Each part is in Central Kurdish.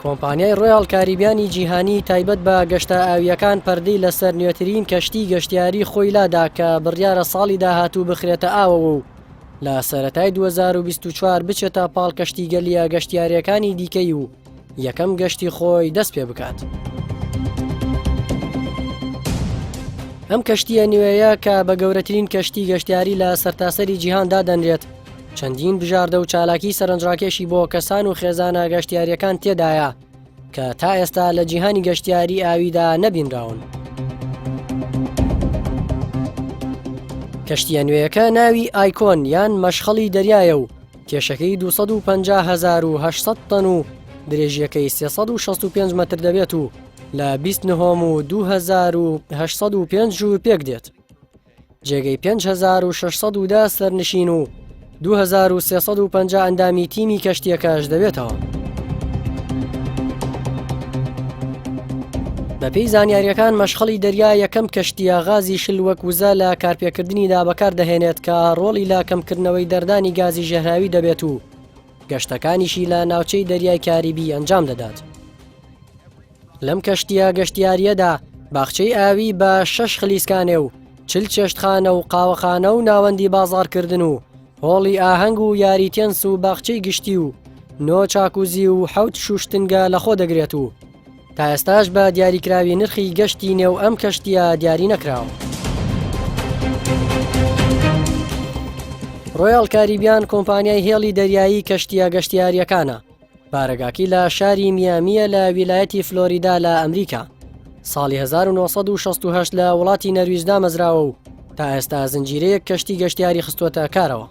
کۆمپانیای ڕۆیاڵ کاریبیانی جیهانی تایبەت بە گەشتە ئاوییەکان پەردەی لەسەر نوێترین کەشتی گەشتیاری خۆی لادا کە بڕیارە ساڵی داهاتوو بخرێتە ئاوەوە و لە سەرەتای 2024 بچێتە پاڵ کەشتیگەلیە گەشتیاریەکانی دیکەی و یەکەم گەشتی خۆی دەست پێ بکات. ئەم کەشتیە نوێیە کە بە گەورەترین کەشتی گەشتیاری لە سەرتاسەری جیهان دادەنرێت چەندین بژاردە و چالاکی سەرنجڕاکێشی بۆ کەسان و خێزانە گەشتیاریەکان تێدایە کە تا ئێستا لە جیهانی گەشتیاری ئاویدا نەبینراون. کەشتیە نوێیەکە ناوی ئایکۆن یان مەشخەڵی دەریایە و کێشەکەی 250,800 تەن و درێژیەکەی 365 مەتر دەبێت و لە 20 نهۆم و 2805 ژوور پێک دێت. جێگەی 5610 سەرنشین و 2350 ئەندامی تیمی کەشتیەکەش دەبێتەوە. بەپێی زانیاریەکان مەشخەڵی دەریا یەکەم کەشتیە غازی شل وەک وزە لە کارپێکردنیدا بەکار دەهێنێت کە ڕۆڵی لە کەمکردنەوەی دەردانی گازی ژەهراوی دەبێت و گەشتەکانیشی لە ناوچەی دەریای کاریبی ئەنجام دەدات. لەم کەشتیە گەشتیاریەدا باخچەی ئاوی بە شەش خلیسکانێ و چل چێشتخانە و قاوەخانە و ناوەندی بازاڕکردن و هۆڵی ئاهەنگ و یاری تێنس و باخچەی گشتی و نۆ چاکوزی و حەوت شوشتنگە لەخۆ دەگرێت و تا ئێستاش بە دیاریکراوی نرخی گەشتی نێو ئەم کەشتیە دیاری نەکراوە. ڕۆیاڵ کاریبیان کۆمپانیای هێڵی دەریایی کەشتیە گەشتیاریەکانە بارەگاکەی لە شاری میامییە لە ویلایەتی فلۆریدا لە ئەمریکا. ساڵی 1968 لە وڵاتی نەرویج دامەزراوە و تا ئێستا زنجیرەیەک کەشتی گەشتیاری خستووەتە کارەوە.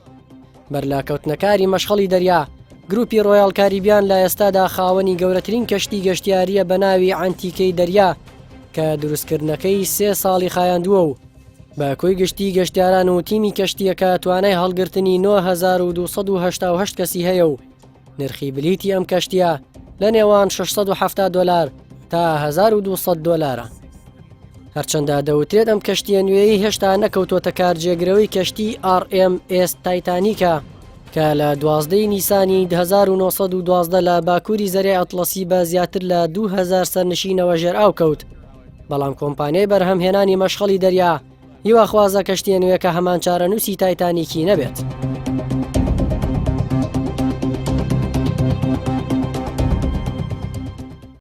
بەر لە کەوتنەکاری مەشخەڵی دەریا، گروپی ڕۆیاڵ کاریبیان لە ئێستادا خاوەنی گەورەترین کەشتی گەشتیارییە بە ناوی عەنتیکەی دەریا کە دروستکردنەکەی سێ ساڵی خایاندووە و بە کۆی گشتی گەشتیاران و تیمی کەشتییەکە توانای هەڵگرتنی 9288 کەسی هەیە و نرخی بلیتی ئەم کەشتیە لە نێوان 670 دۆلار تا 1200 دۆلارە. هەرچەندە دەوترێت ئەم کەشتیە نوێی هێشتا نەکەوتۆتە کار جێگرەوەی کەشتی RMS تایتانیکە کە لە دوازدەی نیسانی 1912 لە باکووری زەریای ئەتڵەسی بە زیاتر لە 2000 سەرنشینەوە ژێرئاو کەوت بەڵام کۆمپانیای بەرهەمهێنانی مەشخەڵی دەریا هیواخوازە کەشتیە نوێکە هەمان چارەنووسی تایتانیکی نەبێت.